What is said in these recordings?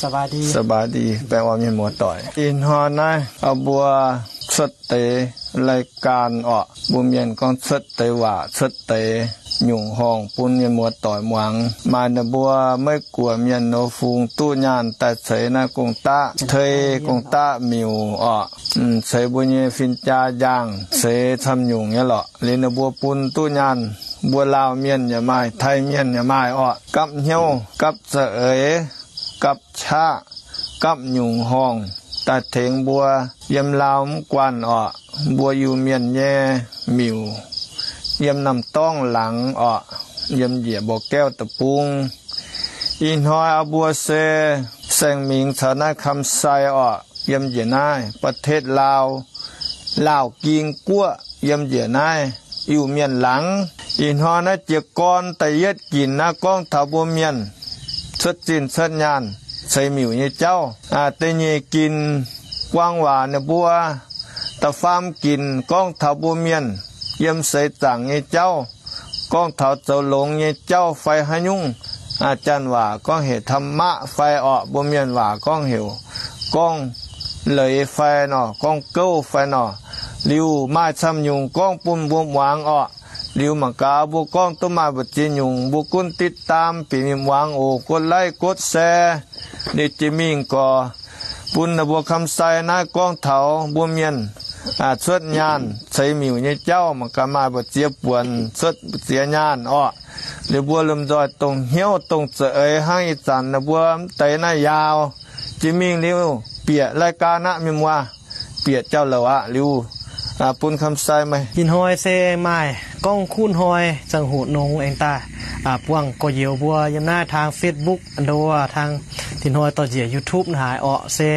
สบายดี baengh orn mienh muoz-doic. Ih hnoi naaiv mbuo cuotv deix รายการ orqc, mbuo mienh gorngv cuotv deix waac, cuotv deix nyungc horngh bun mienh muoz-doic muangx. Maaih ninh mbuo Meiv Guoqv mienh nor fungx duqv nyaanh daaih ceix naaiv gong-daqv tei, gong-daqv miuc orqc, ceix mbuo nyei fin-jaa njaangh, ceix camv nyungc nyei lorqc. Liuz ninh mbuo bun duqv nyaanh, mbuo Laauh mienh yaac maaih, Taiv mienh yaac maaih orqc, gapv hnyouv, gapv za'eix, gapv qaqv, gapv nyungc horngh daaih tengx mbuo yiem Laauh mv guanh orqc, mbuo Iu-Mienh nyei miuc, yiem Namh Dorngv laangz orqc, yiem njiec Mba'gaeqv deic-bung. Ih hnoi aa mbuo se Saeng Mingx caux naaiv คำไซ orqc, yiem njiec naaiv ประเทศลาว, Laauh Ging Guoqv, yiem njiec naaiv Iu-Mienh laangz. Ih hnoi naaiv jiez gorn da'yietv ginc naaiv gorngv taux mbuo mienh cuotv zinh cuotv nyaanh ceix miuc nyei jauv. Da'nyeic ginc guang waac ninh mbuo, da'faam ginc gorngv taux mbuo mienh yiem seix zaangc nyei jauv, gorngv taux zoux longx nyei jauv fai haaix nyungc. Janx waac gorngv heuc ธรรมะ fai orqc, mbuo mienh waac gorngv heuc gorngv leiz fai nor, gorngv gouv fai nor. Liuz maaih camv nyungc gorngv bun mbuo muangx orqc. Liuz mangc gaax mbuo gorngv duqv maaih mbu'ziex nyungc, mbuo gunv ติดตาม bieqc mingh muangx oc. กดไลค์ กดแชร์ liuz jiex mingh gorx bun ninh mbuo คำไซ naaiv gorngv taux mbuo mienh cuotv nyaanh ceix miuc nyei jauv. Mangc gaax maaih mbu'ziex buonc cuotv mbu'ziex nyaanh orqc. Liuz mbuo lomh nzoih dongh hnyouv dongh za'eix hnangv ih zanc ninh mbuo mv deix naaiv yaauc. Jiex mingh liuz bieqc รายการ aqv, mienh muoz, bieqc jauv-louc aqv. Liuz bun คำไซ meih. Ih hnoi se maaih gorngv kuv hnoi ziangh hoc nongx aengx daaih buangh gorx-youz mbuo yiem naaiv ทาง Facebook ndo wuov, ทาง tin hnoi dorh njiec YouTube naaiv haaix orqc se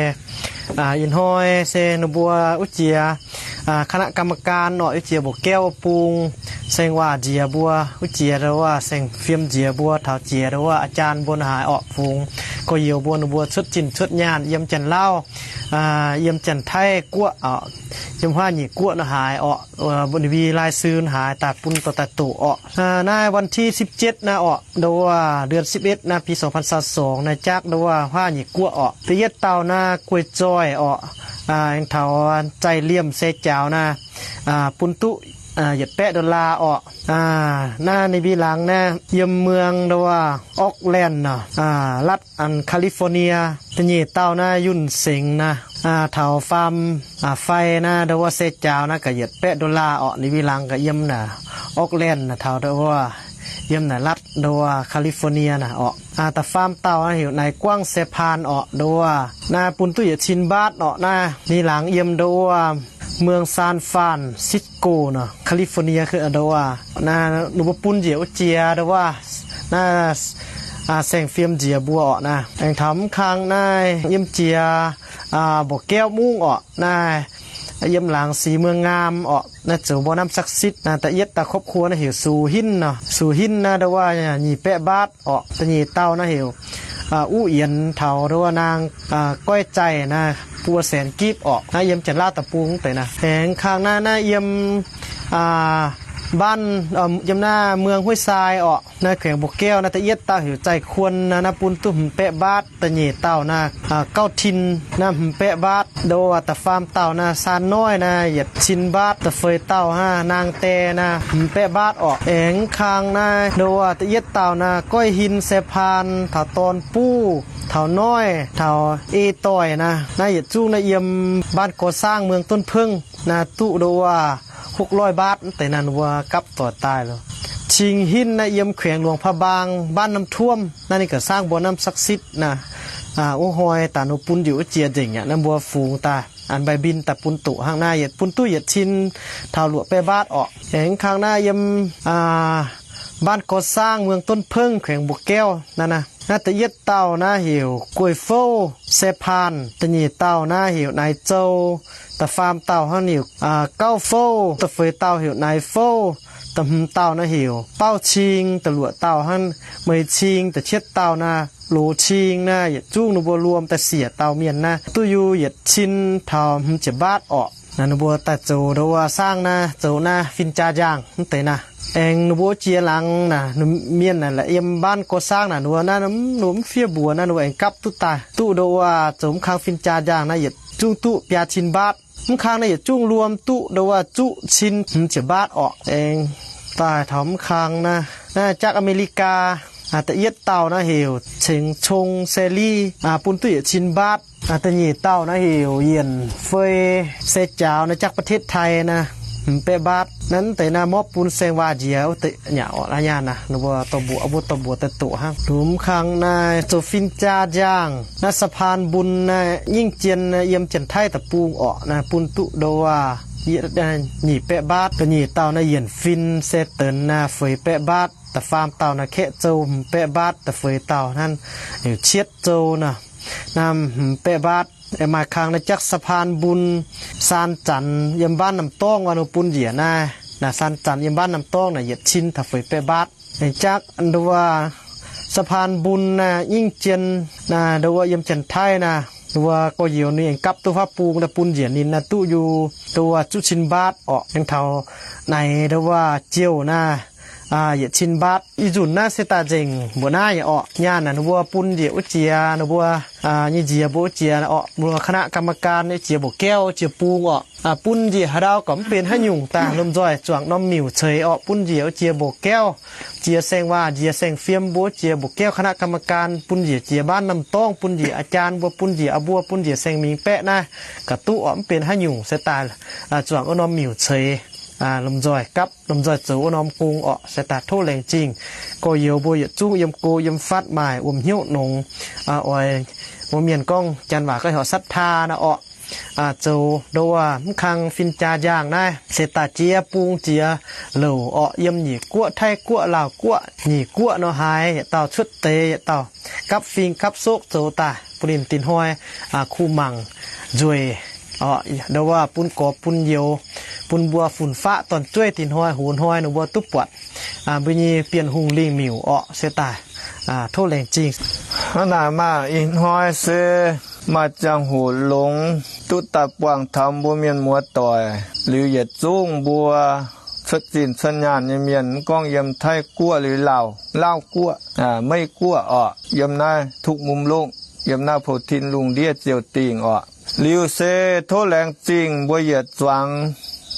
ih hnoi se ninh mbuo wuov jiex คณะกรรมการ orqc, wuov jiex Mba'gaeqv bung saeng waac njiec mbuo, wuov jiex ndo wuov saeng fiem njiec mbuo, taux jiex ndo wuov อาจารย์ mbuo naaiv haaix orqc, fungx gorx-youz mbuo ninh mbuo cuotv zinh cuotv nyaanh yiem Janx-Lauv, yiem Janx-Taiv Guoqv, yiem Huaav Nyeic Guoqv naaiv haaix orqc, ninh mbuo lai-sui haaix daaih bun dorh daaih doqc orqc. Naaiv วันที่สิบเจ็ด naaiv orqc, ndo wuov เดือนสิบเอ็ด naaiv ปีสองพันสามสิบสอง naaiv jaav ndo wuov Huaav Nyeic Guoqv orqc. Da'yietv dauh naaiv guei zoih orqc, aengx taux zaih liemh se jaaux naaiv bun duqv yietc baeqv dollar orqc. Naaiv ninh mbuo laangz naaiv yiem เมือง ndo wuov ออคแลนด์ nor, รัฐ California. Da'nyeic dauh naaiv yunh sengx naaiv, taux faam fai naaiv ndo wuov se jaaux naaiv ga'yietc baeqv dollar orqc. Ninh mbuo laangz ga'yiem naaiv ออคแลนด์ naaiv, taux ndo wuov yiem naaiv รัฐ ndo wuov แคลิฟอร์เนีย naaiv orqc. Da'faam dauh naaiv heuc naaiv กว้างแซ่พาน orqc, ndo wuov naaiv bun duqv yietc cin บาท orqc. Naaiv ninh laangz yiem ndo wuov เมือง San Francisco nor, California ndo wuov. Naaiv ninh mbuo bun njiec wuov jiex ndo wuov naaiv saeng fiem njiec mbuo orqc. Naaiv aengx taux mv kang naaiv yiem jiex Mba'gaeqv mungv orqc. Naaiv yiem laangz ศรีเมืองงาม orqc. Naaiv zoux mbuo น้ำศักดิ์สิทธิ์ naaiv. Da'yietv dauh ครอบครัว naaiv heuc สุหิน nor, สุหิน naaiv ndo wuov nyic baeqv บาท orqc. Da'nyeic dauh naaiv heuc Uv Yienx, taux ndo wuov naang goiv zaih naaiv buo แสนกีบ orqc. Naaiv yiem Janx-Lauv deic-bung deix naaiv. Aengx kang naaiv naaiv yiem บ้าน, yiem naaiv เมืองห้วยทราย orqc. Naaiv แขวงบ่อแก้ว naaiv da'yietv dauh heuc ใจควร naaiv, naaiv bun duqv หนึ่งแสนบาท. Da'nyeic dauh naaiv ก้าวถิ่น naaiv หนึ่งแสนบาท. Ndo wuov da'faam dauh naaiv ซานน้อย naaiv yietc แสนบาท. Da'feix dauh naaiv นางแต naaiv หนึ่งแสนบาท orqc. Aengx kang naaiv ndo wuov da'yietv dauh naaiv ก้อยหิน แซ่พาน taux ดอนปู่ taux น้อย taux เอต่อย naaiv, naaiv yietc zungv naaiv yiem บ้านก่อสร้าง เมืองต้นเพิ่ง naaiv duqv ndo wuov หกร้อยบาท mv deix naaiv, ninh mbuo gapv doic daaih loh. ชิงหิน naaiv yiem แขวงหลวงพระบาง บ้านน้ำท่วม naaiv, ninh ga'sangv mbuo น้ำศักดิ์สิทธิ์ naaiv. Wuov hnoi daaih ninh bun njiec wuov jiex nzengc aqv. Naaiv mbuo fungx daaih an mbaih mbin daaih bun doqc hnangv naaiv, yietc bun duqv yietc cin taux luoqc baeqv บาท orqc. Aengx kang naaiv yiem บ้านก่อสร้าง เมืองต้นเพิ่ง แขวงบ่อแก้ว naaiv naaiv. Naaiv da'yietv dauh naaiv heuc กล้วยเฟ้า แซ่พาน. Da'nyeic dauh naaiv heuc นายเจ้า. Da'faam dauh hnangv heuc เก้าเฟ้า. Da'feix dauh heuc นายเฟ้า. Da'hmz dauh naaiv heuc เป้าชิง. Da'luoqc dauh hnangv เหมยชิง. Da'cietv dauh naaiv โหลชิง naaiv. Yietc zungv ninh mbuo รวม daaih siec dauh mienh naaiv duqv yie yietc cin taux hmz ziepc บาท orqc. Naaiv ninh mbuo daaih zoux ndau wuov saangv naaiv, zoux naaiv fin-jaa njaangh mv deix naaiv. Aengx ninh mbuo jiex laangz naaiv, mienh naaiv la'yiem mbaanv gorx saangv naaiv, ninh mbuo naaiv, ninh mbuo mv fiev mbuox naaiv, ninh mbuo aengx gapv duqv daaih duqv ndau wuov zoux mv kang fin-jaa njaangh naaiv yietc zungv duqv biaa cin mbaatv. Mv kang naaiv yietc zungv luom duqv ndau wuov zuqv cin hmz ziepc mbaatv orqc. Aengx daaih taux mv kang naaiv, naaiv jaav Aa^me^li^gaa da'yietv dauh naaiv heuc Ceng Cong Sally, bun duqv yietc cin mbaatv. Da'nyeic dauh naaiv heuc Yienc Fei Se Jaaux naaiv jaav ประเทศไทย naaiv, hmz baeqv mbaatv. Naaiv mv deix naaiv maiv bun saeng waac njiec wuov deix nyei orqc. Laaix nyaanh naaiv ninh mbuo dorh mbuox, mbuo dorh mbuox daaih doqc hnangv. Dongh mv kang naaiv zoux fin-jaa njaangh naaiv สะพานบุญ naaiv nyingh jien naaiv yiem Janx-Taiv deic-bung orqc, naaiv bun duqv ndau wuov nyic baeqv mbaatv. Da'nyeic dauh naaiv Yienc Fin Se Denx naaiv feix baeqv mbaatv. Da'faam dauh naaiv Kaeqv Zou hmz baeqv mbaatv. Da'feix dauh naaiv Cietv Zou naaiv, naaiv hmz baeqv mbaatv. Maaih kang naaiv jaav สะพานบุญ Saan Zanc yiem mbaanv Namh Dorngv wuov, ninh bun njiec naaiv, naaiv Saan Zanc yiem mbaanv Namh Dorngv naaiv yietc cin taux feix baeqv mbaatv. Jaav ndau wuov สะพานบุญ naaiv nyingh jien naaiv ndau wuov yiem Janx-Taiv naaiv, ndau wuov gorx-youz ninh aengx gapv duqv faqv bung naaiv bun njiec ninh naaiv duqv yie ndau wuov zuqv cin mbaatv orqc. Aengx taux naaiv ndau wuov jiouh naaiv yietc cin mbaatv. Ih nzunc naaiv se daaih nzengc mbuoqc naaiv yaac orqc. Nyaanh naaiv ninh mbuo bun njiec wuov jiex, ninh mbuo nyei nziex mbuo wuov jiex orqc, mbuo คณะกรรมการ wuov jiex mbuoqc gaev jiex bung orqc. Bun njiec haaix ndau gorqv mv benx haaix nyungc daaih lomh nzoih zuangx norm miuc ceix orqc, bun njiec wuov jiex mbuoqc gaev, jiex saeng waac njiec saeng fiem mbuo wuov jiex mbuoqc gaev คณะกรรมการ, bun njiec jiex mbaanv Namh Dorngv, bun njiec อาจารย์ mbuo, bun njiec a'mbuo, bun njiec saeng mingh baeqv naaiv ga'duqv orqc, mv benx haaix nyungc se daaih zuangx wuov norm miuc ceix lomh nzoih gapv, lomh nzoih zoux wuov norm gong orqc. Se daaih tov laengz zingh gorx-youz mbuo yietc zungv yiem go yiem fatv maaih wuom hnyouv nongx, oix mbuo mienh gorngv Janx waac gorngv heuc ศรัทธา naaiv orqc. Zoux ndau wuov mv kang fin-jaa njaangh naaiv se daaih jiex bung jiex louc orqc, yiem Nyic Guoqv, Taiv Guoqv, Laauh Guoqv, Nyic Guoqv nor haaix yietc dauh cuotv deix yietc dauh gapv fing gapv soqv zoux daaih bun ninh dinh hnoi kuh mangc nzueic orqc, ndau wuov bun gorx bun youz, bun mbuo fun-faqv dorn-jueiv dinh hnoi hoz hnoi ninh mbuo duqv buatc mbuo nyei Bienh Hungh lingh miuc orqc. Se daaih tov laengz zingh. Hnangv naaic maah, ih hnoi se maaih ziangh hoc longx duqv daaih buangh taux mbuo mienh muoz-doic liuz yietc zungv mbuo cuotv zinh cuotv nyaanh nyei mienh, mv gorngv yiem Taiv Guoqv liuz Laauh, Laauh Guoqv, Meiv Guoqv orqc, yiem naaiv Tuqv Mungv Longv, yiem naaiv Pou-Tin Lungh Ndiev Ziouh Dingh orqc. Liuz se tov laengz zingh mbuo yietc zuangx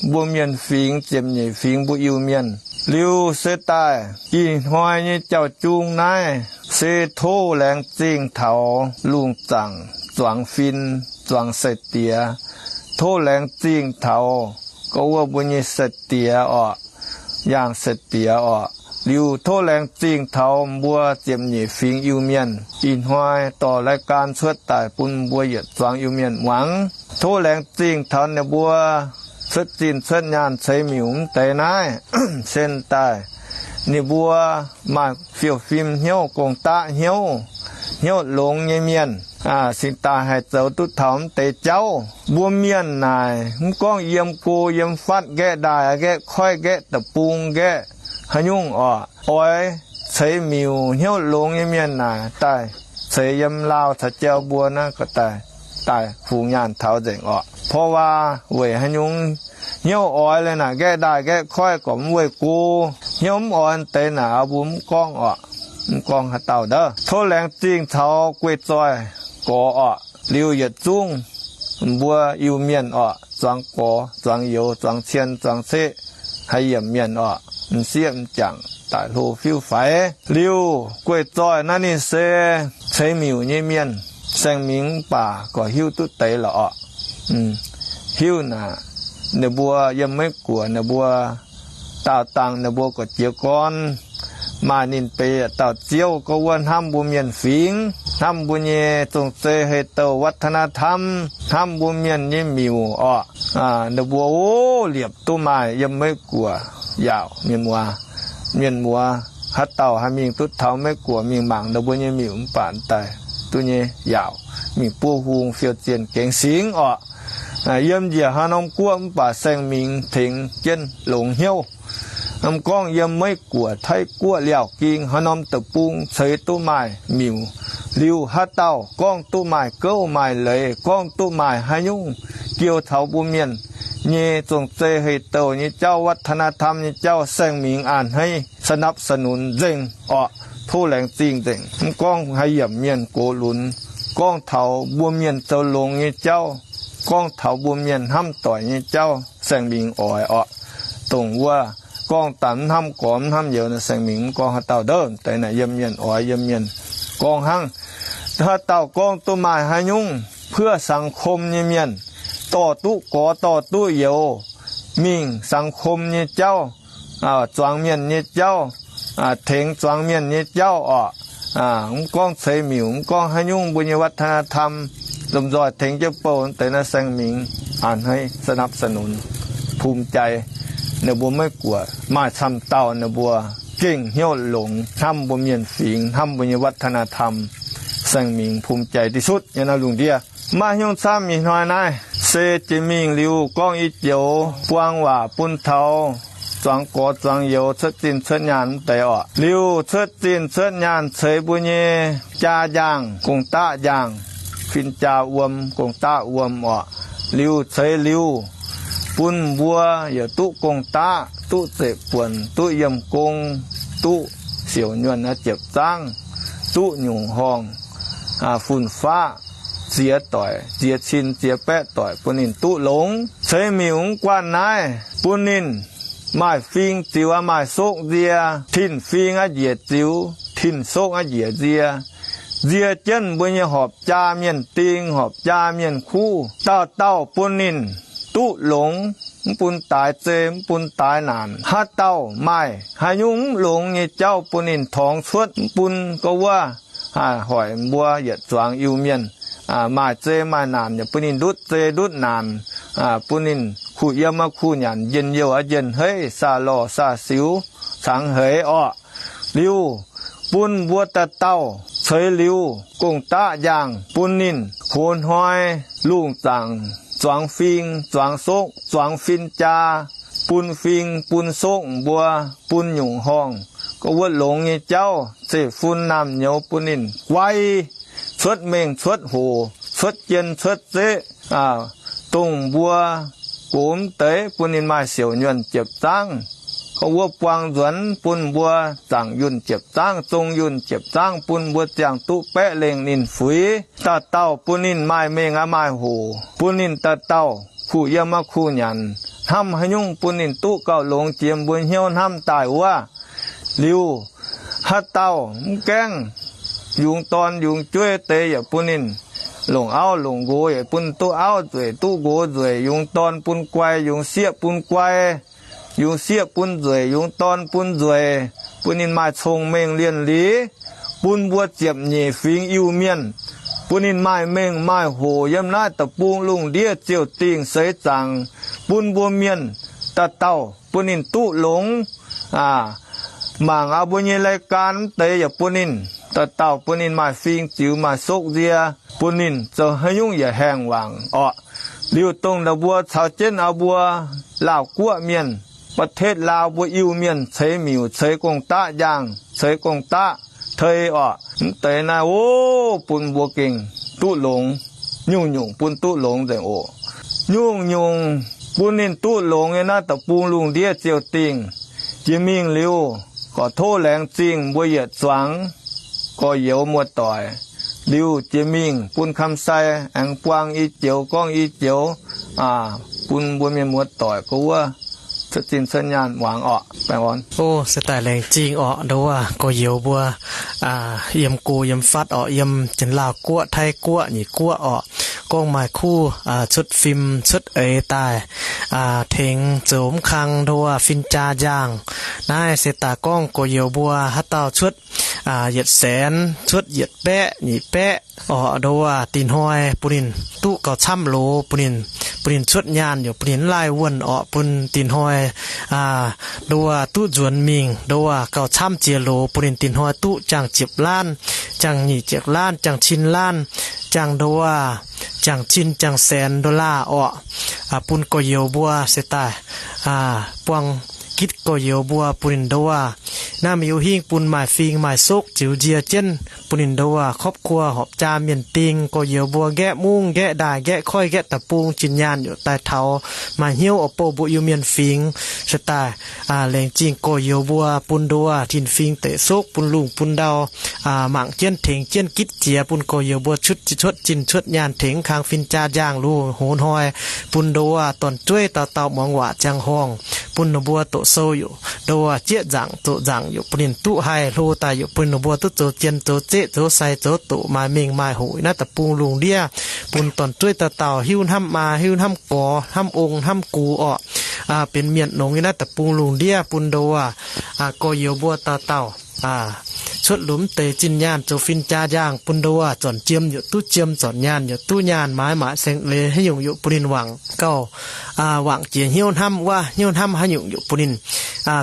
mbuo mienh fingx, ziepc nyeic fingx mbuo Iu-Mienh. Liuz se daaih ih hnoi nyei jauv-jung naaiv se tov laengz zingh taux lungh zaangc zuangx fin, zuangx sai-diex. Tov laengz zingh taux gorx wuov mbuo nyei sai-diex orqc, yaangh sai-diex orqc. Liuz tov laengz zingh taux mbuo ziepc nyeic fingx Iu-Mienh ih hnoi dorh รายการ cuotv daaih bun mbuo yietc zuangx Iu-Mienh muangx. Tov laengz zingh taux ninh mbuo cuotv zinh cuotv nyaanh ceix miuc mv deix naaiv, sen daaih ninh mbuo maaih fiou fim hnyouv, gong-daqv hnyouv, hnyouv longx nyei mienh, cingx daaih haih zoux duqv taux mv deix jauv. Mbuo mienh naaic mv gorngv yiem go yiem fatv, nqaeqv ndaaih nqaeqv koiv, nqaeqv deic-bung, nqaeqv haaix nyungc orqc, oix ceix miuc hnyouv longx nyei mienh naaic daaih ceix yiem Laauh caux jauv mbuo naaiv ga'daaih, daaih fungx nyaanh taux nzengc orqc. เพราะว่า weic haaix nyungc hnyouv oix leiz naaic nqaeqv ndaaih nqaeqv koiv gorqv mv weih go, hnyouv mv oix deix naaic mbuo mv gorngv orqc. Mv gorngv haaix dauh ndov. Tov laengz zingh caux guei zoih gorx orqc. Liuz yietc zungv mbuo Iu-Mienh orqc, zuangx gorx, zuangx youz, zuangx cien, zuangx ceqv, haih yiemc mienh orqc, m'sieqv m'jangc daaih hlo fiuv faix. Liuz guei zoih naaiv ninh se ceix miuc nyei mienh, saeng mingh mv baac gorqv hiuv duqv deix lorqc orqc. Hiuv naaic, ninh mbuo yiem Meiv Guoqv ninh mbuo daauh dangh ninh mbuo gorqv jiez gorn, maaih ninh deix dauh ziouv gorx wuov hnamv mbuo mienh fingx, hnamv mbuo nyei zong-zei hei douh วัฒนธรรม, hnamv mbuo mienh nyei miuc orqc. Ninh mbuo o, liepc duqv maaih yiem Meiv Guoqv yaauc mienh muoz. Mienh muoz haaix dauh haih mingh duqv taux Meiv Guoqv mingh mangc ninh mbuo nyei miuc mv baac daaih duqv nyei yaauc, mingh buov hung fiou zienh gengx singx orqc. Yiem njiec haaix norm guoqv mv baac saeng mingh tengx jienv longx hnyouv. Mv gorngv yiem Meiv Guoqv, Taiv Guoqv, Liaauh Ging, haaix norm deic-bung ceix duqv maaih miuc. Liuz haaix dauh gorngv duqv maaih gouv maaih leiz, gorngv duqv maaih haaix nyungc jiou taux mbuo mienh, nyei, zong zei hei douh nyei jauv, วัฒนธรรม nyei jauv, saeng-mingx a'hneiv สนับสนุน nzengc orqc. Tov laengz zingh nzengc. Mv gorngv haaix yiemc mienh gox lunx, gorngv taux mbuo mienh zoux longx nyei jauv, gorngv taux mbuo mienh hnamv doic nyei jauv, saeng-mingx oix orqc. Dongh wuov gorngv daaih mv hnamv gormx mv hnamv youz nor, saeng-mingx mv gorngv haaix dauh ndouv deix naaic, yiem mienh oix yiem mienh gorngv hnangv. Haaix dauh gorngv duqv maaih haaix nyungc เพื่อสังคม nyei mienh, dorh duqv gorx dorh duqv youz, mingh สังคม nyei jauv, zuangx mienh nyei jauv, tengx zuangx mienh nyei jauv orqc. Mv gorngv ceix miuc, mv gorngv haaix nyungc mbuo nyei วัฒนธรรม lomh nzoih tengx jienv bouh deix naaiv, saeng-mingx a'hneiv สนับสนุน, ภูมิใจ ninh mbuo maiv guoqv. Maaih camv dauh ninh mbuo gengh hnyouv longx, hnamv mbuo mienh fingx, hnamv mbuo nyei วัฒนธรรม, saeng-mingx ภูมิใจ ที่สุด nyei naaiv lungh ndiev. Maaih hnyouv camv ih hnoi naaiv se jiex mingh liuz gorngv i joux buang waac bun taux zuangx gorx zuangx youz cuotv zinh cuotv nyaanh mv deix orqc. Liuz cuotv zinh cuotv nyaanh ceix mbuo nyei jaa njaangh, gong-daqv njaangh, fin-jaa wuom, gong-daqv wuom orqc. Liuz ceix liuz bun mbuo yaac duqv gong-daqv, duqv zeqc buonc, duqv yiem gong, duqv siouc nyuonh ziepc zangv, duqv nyungc horngh, fun-faqv, ziex doic, ziex cin ziex baeqv doic bun ninh duqv longx. Ceix miuc mv guanh naaiv bun ninh maaih fing ziux aqv, maaih sokv nzie, tin-fing aqv njiec ziux, tin-sokv aqv njiec nzie. Nzie jienv mbuo nyei horpc jaa mienh ding, horpc jaa mienh kuv, dauh dauh bun ninh duqv longx, mv bun daaix zei, mv bun daaix naanc. Haaix dauh maaih haaix nyungc mv longx nyei jauv bun ninh torngx cuotv, mv bun gorngv wuov haih hoic mbuo yietc zuangx Iu-Mienh maaih zei maaih naanc, yaac bun ninh ndutv zei ndutv naanc, bun ninh kuh yiem aqv kuh nyanc, njien-youh aqv njien-heiv, saah lorh saah siux, cangx heix orqc. Liuz bun mbuo dauh dauh ceix liuz gong-daqv njaangh bun ninh hoz hnoi lungh zaangc zuangx fing zuangx sokv zuangx fin-jaa, bun fing bun sokv mbuo, bun nyungc horngh gorngv wuov longx nyei jauv, zeiv-fun naamh nyouz bun ninh guai cuotv mengh cuotv hoc, cuotv jien cuotv zeqv, dongh mbuo gox mv deix bun ninh maaih siouc nyuonh jiepc zangv, gorngv wuov buang nzuonx bun mbuo zaangc yunh jiepc zangv, zong yunh jiepc zangv, bun mbuo ziangh duqv baeqv lengh ninh fuix. Dauh dauh bun ninh maaih mengh aqv maaih hoc, bun ninh dauh dauh kuh yiem aqv kuh nyanc, hnamv haaix nyungc bun ninh duqv gauh longx jiex mbuo hnyouv hnamv daaih wuov. Liuz haaix dauh mv gaengh yungz dorn yungz jueiv deix yaac bun ninh longc auv longc nqox, yaac bun duqv auv nzueic duqv nqox nzueic, yungz dorn bun guai, yungz sieqv bun guai, yungz sieqv bun nzueic, yungz dorn bun nzueic, bun ninh maaih cong-mengh lienh liz, bun mbuo ziepc nyeic fingx Iu-Mienh, bun ninh maaih mengh maaih hoc yiem naaiv deic-bung lungh ndiev ziouc dingh seix zaangc, bun mbuo mienh dauh dauh bun ninh duqv longx. Mangc aqv mbuo nyei รายการ mv deix yaac bun ninh dauh dauh bun ninh maaih fing ziux maaih sokv nzie, bun ninh zoux haaix nyungc yaac haengh wangc orqc. Liuz dongh naaiv mbuo caux jienv aqv mbuo Laauh Guoqv mienh, ประเทศลาว mbuo Iu-Mienh ceix miuc ceix gong-daqv njaangh ceix gong-daqv tei orqc. Mv deix naaiv o, bun mbuo gengh duqv longx, nyungc-nyungc bun duqv longx nzengc oc. Nyungc-nyungc bun ninh duqv longx nyei naaiv deic-bung lungh ndiev ziouc dingh. Jiex mingh liuz, gorqv tov laengz zingh mbuo yietc zuangx gorx-youz muoz-doic. Liuz jiex mingh bun คำไซ aengx buang i joux gorngv i joux bun mbuo mienh muoz-doic gorx wuov cuotv zinh cuotv nyaanh muangx orqc. Baengh orn. O, se daaih laengz zingh orqc, nduov wuov gorx-youz mbuo yiem go yiem fatv orqc, yiem Janx-Laauh Guoqv, Taiv Guoqv, Nyic Guoqv orqc, gorngv maaih kuv cuotv fim cuotv eix daaih tengx zoux mv kang nduov wuov fin-jaa njaangh. Naaiv se daaih gorngv gorx-youz mbuo haaix dauh cuotv yietc saenx, cuotv yietc baeqv, nyic baeqv orqc, nduov wuov dinh hnoi bun ninh duqv gauh camv loz, bun ninh, bun ninh cuotv nyaanh yaac bun ninh laaih wuonh orqc, bun dinh hnoi nduov wuov duqv nzuonx mingh, nduov wuov gauh camv jiex loz, bun ninh dinh hnoi duqv jangx ziepc laanv, jangx nyic ziepc laanv, jangx cin laanv, jangx nduov wuov, jangx cin jangx saenx dollar orqc. Bun gorx-youz mbuo se daaih buang gitv gorx-youz mbuo, bun ninh nduov wuov Naaiv mingh hiuv hingv bun maaih fing maaih sokv ziux nzie jienv bun ninh ndoh wuov ครอบครัว horpc jaa mienh ding gorx-youz mbuo nqaeqv mungv nqaeqv ndaaih nqaeqv koiv nqaeqv deic-bung zinh nyaanh yaac daaih taux maaih hnyouv oix bouh mbuo Iu-Mienh fingx. Se daaih laengz zingh gorx-youz mbuo bun ndoh wuov tin-fingx deic sokv bun lungh bun ndau mangc jienv tengx jienv gitv jiex bun gorx-youz mbuo cuotv zinh cuotv nyaanh tengx kang fin-jaa njaangh lu hoz hnoi bun ndoh wuov dorn-jueiv dauh dauh muangx waac ziangh horngh bun ninh mbuo doqc sou yaac ndoh wuov jieqv nzaangc zoqc nzaangc yaac bun ninh duqv haih hlo daaih yaac bun ninh mbuo duqv zoux jien zoux zeqv zoux sai zoux doqc maaih mengh maaih hoc naaiv deic-bung lungh ndiev bun dorn-jueiv dauh dauh hiuv hnamv maa hiuv hnamv gorx hnamv ong hnamv gux orqc, benx mienh nongx yiem naaiv deic-bung lungh ndiev bun ndoh wuov gorx-youz mbuo dauh dauh cuotv lunx deix zinh nyaanh zoux fin-jaa njaangh bun ndoh wuov zornc jiem yaac duqv jiem zornc nyaanh yaac duqv nyaanh maaiz maaiz saeng-leiz haaix nyungc yaac bun ninh wangc gauh wangc jiex hnyouv hnamv wuov hnyouv hnamv haaix nyungc yaac bun ninh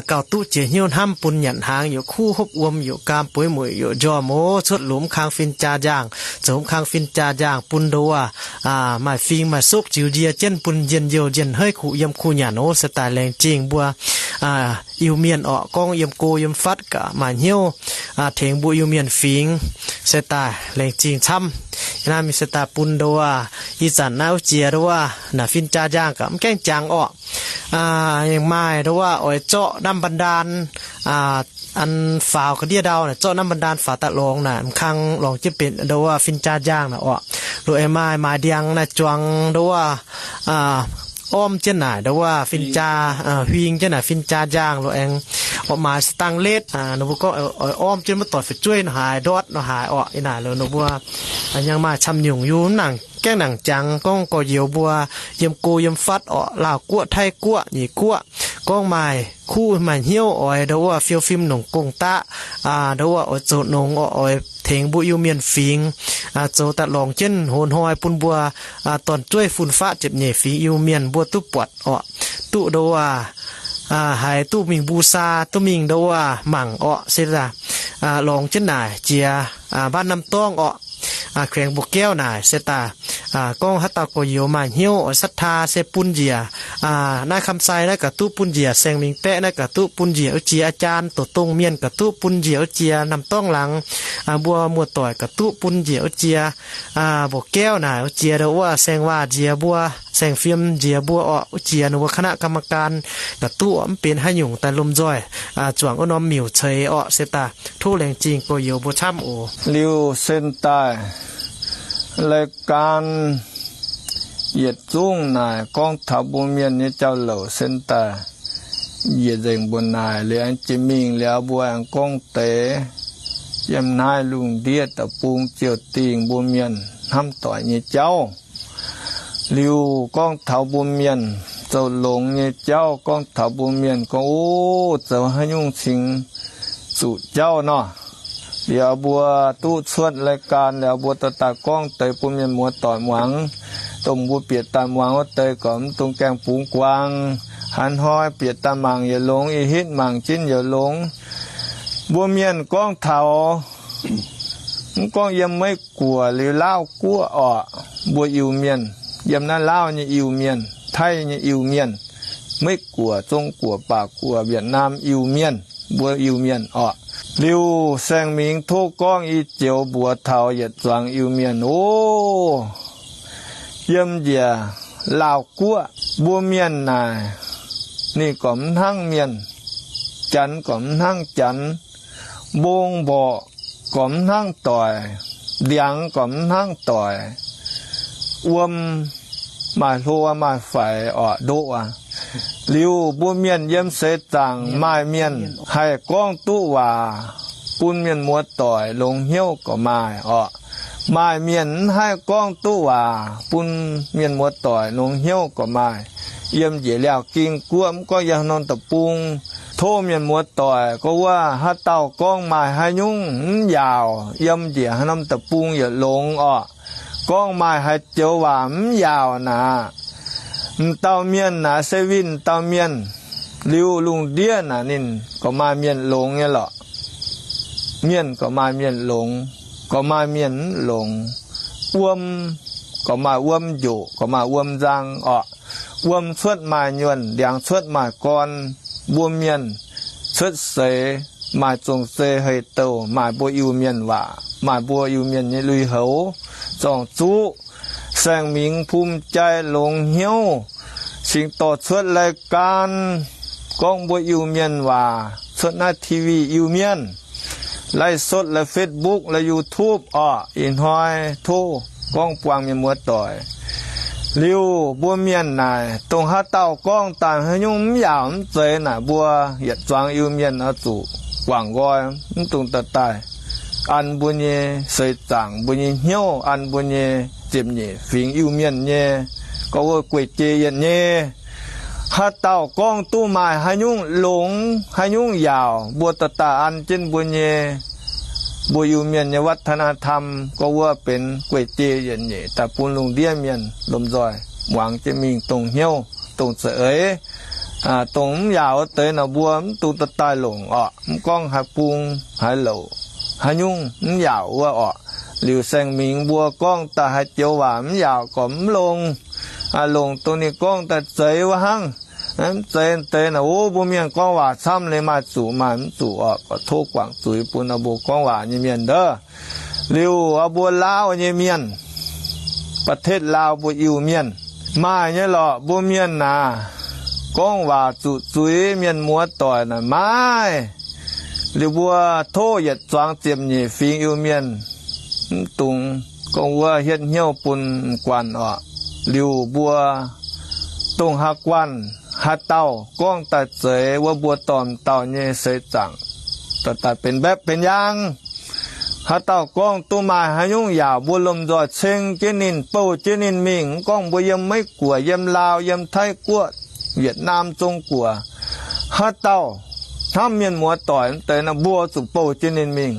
gauh duqv jiex hnyouv hnamv bun nyanc hnaangx yaac kuv hopv wuom yaac gaam bueix mueic yaac njormh ov cuotv lunx kang fin-jaa njaangh zoux kang fin-jaa njaangh bun ndoh wuov maaih fing maaih sokv ziux nzie jienv bun njien-youh njien-haiv kuh yiem kuh nyanc ov se daaih laengz zingh mbuo Iu-Mienh orqc gorngv yiem go yiem fatv gaax maaih hnyouv tengx mbuo Iu-Mienh fingx se daaih laengz zingh camv. Naaiv mingh se daaih bun ndoh wuov ih zanc naaiv wuov jiex ndoh wuov naaic fin-jaa njaangh gaax mv gaengh jangx orqc. Yaac maaih ndoh wuov oix zorqv น้ำบาดาล an faaux ga'ndiev ndau naaic zorqv น้ำบาดาล faaux daaih longx naaic m'kang longx jienv benx ndoh wuov fin-jaa njaangh naaic orqc. Loz-aengx maaih maaiz ndiangx naaic zuangx ndoh wuov ormv jienv naaic ndoh wuov fin-jaa huing jienv naaic fin-jaa njaangh loz-aengx orqc maaiz sa'dangh letv ninh mbuo gorngv oix ormv jienv maiv doic fu'jueiv nor haaix ndortv nor haaix orqc. Ih naaic loz ninh mbuo yaac maaih camv nyungc yungz mv nangc gaengh nangc jangx gorngv gorx-youz mbuo yiem go yiem fatv orqc Laauh guoqv Taiv guoqv Nyic guoqv gorngv maaih kuv maaih hnyouv oix ndoh wuov fiou fim nongc gong-daqv ndoh wuov oix zoux nongx orqc oix tengx mbuo Iu-Mienh fingx zoux daaih longx jienv hoz hnoi bun mbuo dorn-jueiv fun-faqv ziepc nyeic fingx Iu-Mienh mbuo duqv buatc orqc, duqv ndoh wuov haiz duqv mingh บูชา duqv mingh ndoh wuov mangc orqc se longx jienv naaic jiex บ้านน้ำต้อง orqc, แขวงบ่อแก้ว naaic se daaih gorngv haaix dauh gorx-youz maaih hnyouv oix ศรัทธา se bun njiec naaiv คำไซ naaiv gaax duqv bun njiec, Saeng Mingx Baeqv naaiv gaax duqv bun njiec wuov jiex, อาจารย์ doqc dongh mienh gaax duqv bun njiec wuov jiex, น้ำต้อง laangz mbuo muoz-doic gaax duqv bun njiec wuov jiex, บ่อแก้ว naaic wuov jiex ndoh wuov saeng-waac nziex mbuo, saeng-fim nziex mbuo orqc, wuov jiex ninh mbuo คณะกรรมการ gaax duqv orqc, mv benx haaix nyungc daaih lomh nzoih zuangx wuov norm miuc ceix orqc se daaih tov laengz zingh gorx-youz mbuo camv oc. Liuz sen daaih รายการ yietc zungv naaic gorngv taux mbuo mienh nyei jauv-louc sen daaih yietc nzengc mbuo naaic liuz aengx jiex mingh liuz mbuo aengx gorngv deix yiem naaiv lungh ndiev deic-bung ziouc dingh mbuo mienh hnamv doic nyei jauv. Liuz gorngv taux mbuo mienh zoux longx nyei jauv, gorngv taux mbuo mienh gorngv, o, zoux haaix nyungc cingx zuqc jauv nor. Liuz mbuo duqv cuotv รายการ liuz mbuo dorh daaih gorngv deix bun mienh muoz-doic muangx. Dongh mbuo bieqc daaih muangx wuov deix gorngv mv dungx gaengh bungx guangc. Haaix hnoi bieqc daaih mangc yietc longx, ih hitv mangc jienv yietc longx. Mbuo mienh gorngv taux, mv gorngv yiem Meiv-Guoqv liuz Laauv guoqv orqc, mbuo Iu-Mienh, yiem naaiv Laauv nyei Iu-Mienh, Taiv nyei Iu-Mienh, Meiv-Guoqv, Zong-Guoqv, Baac-Guoqv, Wietc^naam Iu-Mienh, mbuo Iu-Mienh orqc. Liuz Saeng Mingx tov gorngv i joux mbuox taux yietc zuangx Iu-Mienh oc. Yiem njiec Laauv guoqv mbuo mienh naaic, ninh gorngv mv hnangv mienh, Janx gorngv mv hnangv Janx, mbong mborqc gorngv mv hnangv doic, ndiangx gorngv mv hnangv doic, wuom maaih hlo maaih faix orqc, ndoqv aqv. Liuz mbuo mienh yiem seix zaangc maaih mienh haih gorngv duqv waac bun mienh muoz-doic longx hnyouv gorqv maaih orqc. Maaih mienh mv haih gorngv duqv waac bun mienh muoz-doic longx hnyouv gorqv maaih. Yiem njiec Liaauc Ging guoqv mv gorngv yiem haaix norm deic-bung, tov mienh muoz-doic gorngv wuov haaix dauh gorngv maaih haaix nyungc mv yaauc, yiem njiec haaix norm deic-bung yietc longx orqc. Gorngv maaih haaix joux waac mv yaauc naaic, m'dauh mienh naaic se winh m'dauh mienh. Liuz lungh ndiev naaic ninh gorqv maaih mienh longx nyei lorqc. Mienh gorqv maaih mienh longx, gorqv maaih mienh mv longx. Wuom gorqv maaih wuom njoqc, gorqv maaih wuom nzang orqc. Wuom cuotv maaih nyuonh, ndiangx cuotv maaih gorn. Mbuo mienh cuotv seix maaih zong-zei hei-douh, maaih mbuo Iu-Mienh waac, maaih mbuo Iu-Mienh nyei lui-houx zorng-zuqv, saeng-mingx pum jai longx hnyouv, cingx dorh cuotv รายการ gorngv mbuo Iu-Mienh waac cuotv naaiv ทีวี Iu-Mienh, ไลฟ์สด la'Facebook la'YouTube orqc. Ih hnoi tov gorngv buangh mienh muoz-doic. Liuz mbuo mienh naaic, dongh haaix dauh gorngv daaih haaix nyungc mv yaauc mv zeiz naaic, mbuo yietc zuangx Iu-Mienh oix zuqc guangc nqoi, mv dungx daaih daaih an mbuo nyei seix zaangc, mbuo nyei hnyouv, an mbuo nyei ziepc nyeic fingx Iu-Mienh nyei gorx-youz gueic jiex yietc nyei. Haaix dauh gorngv duqv maaih haaix nyungc longx, haaix nyungc yaauc, mbuo daaih daaih an jienv mbuo nyei, mbuo Iu-Mienh nyei วัฒนธรรม gorx-youz benx gueic jiex yietc nyeic daaih bun lungh ndiev mienh lomh nzoih muangx jienv mingh dongh hnyouv, dongh za'eix, dongh mv yaauc wuov deix naaic mbuo mv dungx daaih daaih longc orqc. Mv gorngv haaix bung haaix louc, haaix nyungc mv yaauc wuov orqc, liuz saeng-mingx mbuo gorngv daaih haaix joux waac mv yaauc gorqv mv longx, longc dongh ninh gorngv daaih zeiz wuov hnangv. Mv zeiz deix naaic, o, mbuo mienh gorngv waac camv leiz maaih zuqc maaih mv zuqc orqc. Gorqv tov guangc zuiz bun mbuo gorngv waac nyei mienh ndov. Liuz mbuo Laauv nyei mienh, ประเทศลาว mbuo Iu-Mienh, maaih nyei lorqc. Mbuo mienh naaic, gorngv waac zuqc zuiz mienh muoz-doic naaic maaih. Liuz mbuo tov yietc zuangx ziepc nyeic fingx Iu-Mienh mv dungx gorngv wuov hietv hnyouv bun m'guanh orqc. Liuz mbuo dongh haaix guanh haaix dauh gorngv daaih zeiz wuov, mbuo dorh m'dauh nyei seix zaangc daaih benx mbaeqv benx yaang. Haaix dauh gorngv duqv maaih haaix nyungc yaauc, mbuo lomh nzoih ceng jienv ninh, bouh jienv ninh mingh. Mv gorngv mbuo yiem Meiv-Guoqv, yiem Laauv, yiem Taiv-Guoqv, Yietc-Naam, Zong-Guoqv, haaix dauh hnamv mienh muoz-doic deix naaic, mbuo zuqc bouh jienv ninh mingh.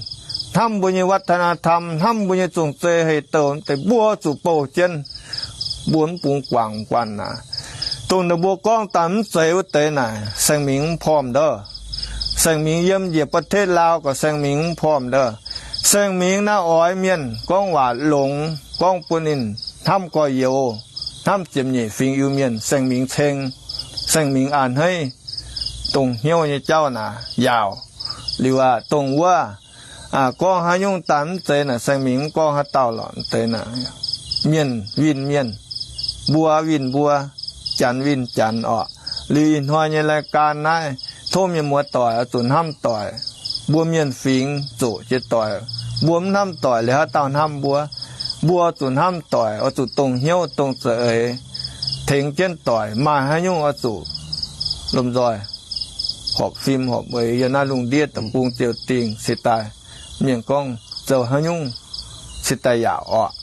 Hnamv mbuo nyei วัฒนธรรม, hnamv mbuo nyei zong-zei hei-douh deix, mbuo zuqc bouh jienv. Mbuo mv bungx guangc guanh naaic. Dongh ninh mbuo gorngv daaih mv zeiz wuov deix naaic, saeng-mingx mv porv ndov. Saeng-mingx yiem njiec ประเทศลาว gorqv saeng-mingx mv porv ndov. Saeng-mingx naaiv oix mienh gorngv waac longx, gorngv bun ninh hnamv gorx-youz, hnamv ziepc nyeic fingx Iu-Mienh, saeng-mingx ceng, saeng-mingx a'hneiv dongh hnyouv nyei jauv naaic yaauc. Liuz aqv, dongh wuov gorngv haaix nyungc daaih mv zeiz naaic, saeng-mingx mv gorngv haaix dauh lorqc deix naaic. Mienh winh mienh, mbuo winh mbuo, janx winh janx orqc. Liuz ih hnoi nyei รายการ naaiv, tov mienh muoz-doic oix zuqc hnamv doic. Mbuo mienh fingx zoqc jiex doic, mbuo mv hnamv doic liuz haaix dauh hnamv mbuo? Mbuo zuqc hnamv doic, oix zuqc dongh hnyouv dongh za'eix tengx jienv doic. Maaih haaix nyungc oix zuqc lomh nzoih horpc fim horpc eix yiem naaiv lungh ndiev deic-bung ziouc dingh se daaih. Mienh gorngv zoux haaix nyungc se daaih yaauc orqc.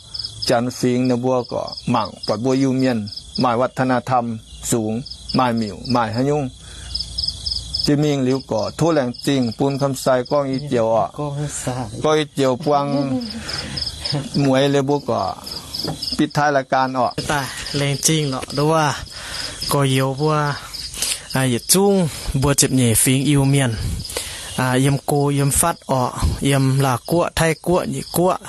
Janx fingx ninh mbuo gorqv mangc buatc mbuo Iu-Mienh maaih วัฒนธรรม zungx, maaih miuc, maaih haaix nyungc. Jiex mingh liuz gorqv tov laengz zingh bun คำใส gorngv i joux orqc. Gorngv i joux buang mueiz liuz mbuo gorqv ปิดท้ายรายการ orqc. Daaih laengz zingh lorqc nduov gorx-youz mbuo yietc zungv mbuo ziepc nyeic fingx Iu-Mienh, yiem go yiem fatv orqc, yiem Laauh Guoqv, Taiv Guoqv, Nyic Guoqv,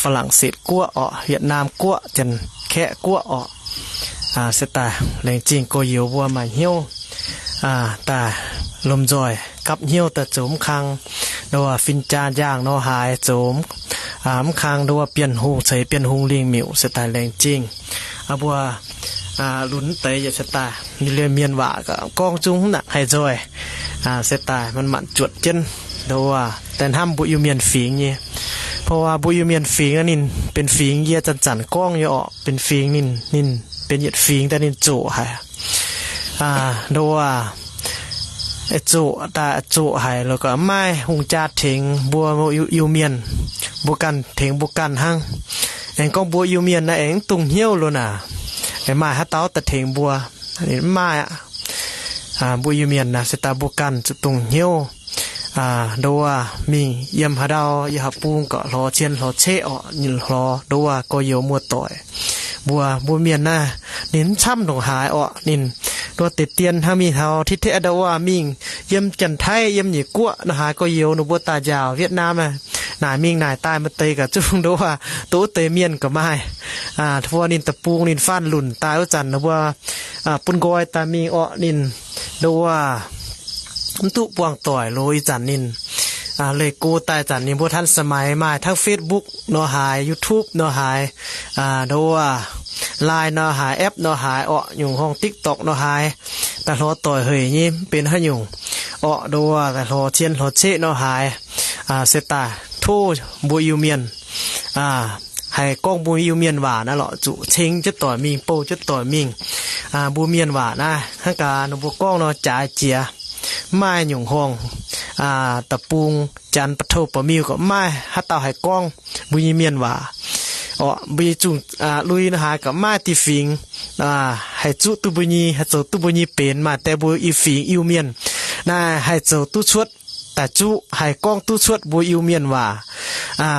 Faa^lang^setv Guoqv orqc, Yietc-Naam Guoqv, Janx-Kaeqv Guoqv orqc. Se daaih laengz zingh gorx-youz mbuo maaih hnyouv daaih lomh nzoih gapv hnyouv daaih zoux mv kang nduov fin-jaa njaangh nor haaix, zoux mv kang nduov Bienh Hungh ceix Bienh Hungh lingh miuc. Se daaih laengz zingh mbuo lunx deix yietc se daaih liemh mienh waac gorngv zungv mv nangc haih nzoih. Se daaih manc-manc zuotc jienv nduov daaih hnamv mbuo Iu-Mienh fingx nyei. เพราะว่า mbuo Iu-Mienh fingx ninh benx fingx yie zanc-zanc gorngv nyei orqc, benx fingx ninh, ninh benx yietc fingx daaih ninh zoqc haic. Nduov zoqc daaih zoqc haic loz gorqv mv maaih hungh jaa tengx mbuo Iu-Mienh, mbuo ganh tengx mbuo ganh hnangv. Aengx gorngv mbuo Iu-Mienh naaiv aengx mv dungx hnyouv loz naaic, aengx maaih haaix dauh daaih tengx mbuo? Mv maaih aqv. Mbuo Iu-Mienh naaic se daaih mbuo ganh zuqc dungx hnyouv. Nduov mingh yiem haaix ndau, yiem haaix bung gorqv lorz cien lorz ceqv orqc, ninh lorz nduov gorx-youz muoz-doic. Mbuo, mbuo mienh naaiv ninh mv camv ndongc haaix orqc. Ninh nduov deix dien hnangv mingh taux titv teqv nduov mingh yiem Janx-Taiv, yiem Nyic Guoqv nor haaix gorx-youz ninh mbuo daaih njaaux Yietc-Naam naaic mingh naaic daaih maaih deix gaax zungv nduov doqv deix mienh gaax maaih. Mbuo ninh deic-bung ninh faanh lunc daaih wuov zanc ninh mbuo bun nqoi daaih mingh orqc ninh nduov mv duqv buangh doic loz ih zanc ninh leih go daaih zanc ninh mbuo ทันสมัย maaih ทั้ง Facebook nor haaix, YouTube nor haaix, nduov Line nor haaix, app nor haaix orqc, nyungc horngh TikTok nor haaix, daaih hlorx doic hec nyei mv benx haaix nyungc orqc, nduov daaih hlorx cien hlorx ceqv nor haaix, se daaih tov mbuo Iu-Mienh haiz gorngv mbuo Iu-Mienh waac naaiv lorqc, zuqc ceng jienv doic mingh, bouh jienv doic mingh. Mbuo Mienh waac naaiv hnangv gaax ninh mbuo gorngv nor jaaix jiex, mv maaih nyungc horngh da'bung janx ba'tou ba'miuh gauh mv maaih haaix dauh haih gorngv mbuo nyei Mienh waac orqc. Mbuo nyei zungh lui nor haaix gauh mv maaih dieh fingx haih zuqv duqv mbuo nyei, haih zoux duqv mbuo nyei benx. Maaih deix mbuo i fingx Iu-Mienh naaiv haih zoux duqv cuotv daaih zuqv, haih gorngv duqv cuotv mbuo Iu-Mienh waac.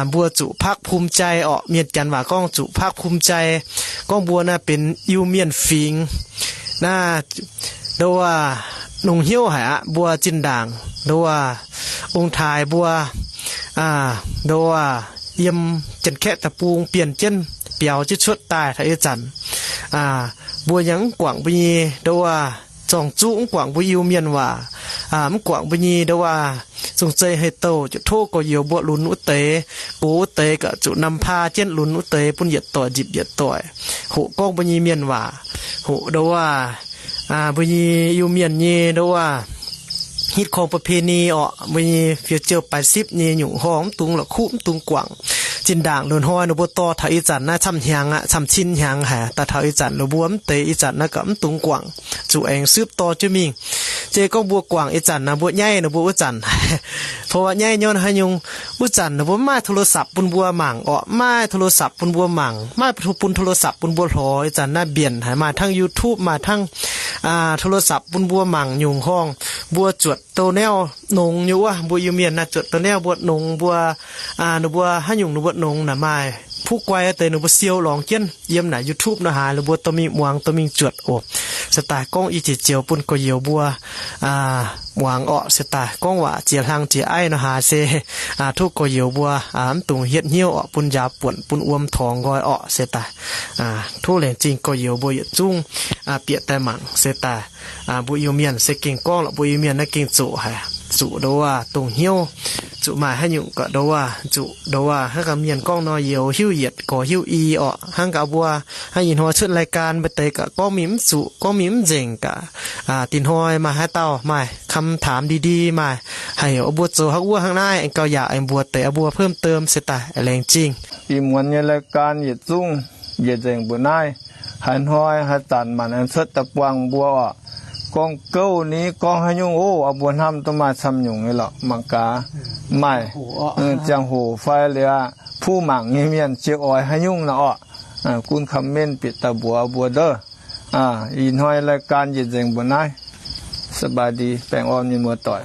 Mbuo zuqc ภาคภูมิใจ orqc, mienh janx waac gorngv zuqc ภาคภูมิใจ gorngv mbuo naaiv benx Iu-Mienh fingx. Naaiv nduov nongx hnyouv haic aqv. Mbuo zinh ndaangc nduov ong-taaix mbuo nduov yiem Janx-Kaeqv deic-bung bienh jienv biaux jienv cuotv daaih taux ih zanc, mbuo yaac mv guangc mbuo nyei nduov zorng-zuqv, mv guangc mbuo Iu-Mienh waac, mv guangc mbuo nyei nduov zong-zei hei-douh, ziouc tov gorx-youz mbuo lunx wuov deix, gox wuov deix gauh zuqc นำพา jienv lunx wuov deix bun yietc doic nzipc yietc doic hoqc gorngv mbuo nyei Mienh waac, hoqc nduov mbuo nyei Iu-Mienh nyei nduov hitv korngh ประเพณี orqc, mbuo nyei fiou-ziouv baaix sipv nyei nyungc horngh mv dungx la'kuqv, mv dungx guangc. Zinh ndaangc loz-hnoi ninh mbuo dorh taux ih zanc naaiv camv hnyangx aqv, camv cin hnyangx haic. Daaih taux ih zanc loz mbuo mv deix ih zanc naaiv gauh mv dungx guangc, zuqc aengx sipv dorh jienv mingh. Se gorngv mbuo guangc ih zanc naaiv mbuo nyaiv ninh mbuo wuov zanc, เพราะว่า nyaiv nyei haaix nyungc, wuov zanc ninh mbuo mv maaih โทรศัพท์ bun mbuo mangc orqc, mv maaih โทรศัพท์ bun mbuo mangc, mv maaih bun โทรศัพท์ bun mbuo hlorx. Ih zanc naaiv mbienc haic, maaih ทั้ง YouTube, maaih ทั้ง โทรศัพท์ bun mbuo mangc nyungc horngh. Mbuo zuotc douh naaiv nongx nyei wuov, mbuo Iu-Mienh naaiv zuotc douh naaiv mbuo nongx, mbuo ninh mbuo haaix nyungc ninh mbuo nongx naaic, maaih fuqv guai deix ninh mbuo siou lorngx jienv yiem naaic YouTube nor haaix, ninh mbuo dorh mingh muangx, dorh mingh zuotc oc. Se daaih gorngv i jiex joux bun gorx-youz mbuo muangx orqc. Se daaih gorngv waac jiex hlang jiex aiv nor haaix se tov gorx-youz mbuo mv dungx hietv hnyouv orqc, bun njaaux buonc, bun wuom torngx nqoi orqc. Se daaih tov laengz zingh gorx-youz mbuo yietc zungv bieqc daaih mangc. Se daaih mbuo Iu-Mienh se gengh gorngv lorqc, mbuo Iu-Mienh naaiv gengh zoqc haic, zuqc nduov dongh hnyouv, zuqc maaih haaix nyungc gauh nduov, zuqc nduov hnangv gaax mienh gorngv nor, youz hiuv yietc, gorx hiuv i orqc. Hnangv gaax mbuo hnangv ih hnoi cuotv รายการ maaih deix gauh gorngv mingh mv zuqc, gorngv mingh mv nzengc gaax. Dinh hnoi maaih haaix dauh maaih คำถามดีๆ maaih haic, mbuo zoux hnangv wuov hnangv naaiv, gauh yaac aengx mbuox deix mbuo เพิ่มเติม se daaih laengz zingh. Ih muonz nyei รายการ yietc zungv njiec nzengc mbuo naaiv. Haaix hnoi haaix zanc maanc aengx cuotv daaih buangh mbuo orqc. Gorngv gouv ni gorngv haaix nyungc oc, mbuo hnamv duqv maaih camv nyungc nyei lorqc mangc gaax. Maaih ziangh hoc fai liuz aqv, puv mangc nyei mienh ziouc oix haaix nyungc nor orqc. Gunv comment bieqc daaih mbuox mbuo ndov. Ih hnoi รายการ njiec nzengc mbuo naaiv. สบายดี, baengh orn nyei muoz-doic.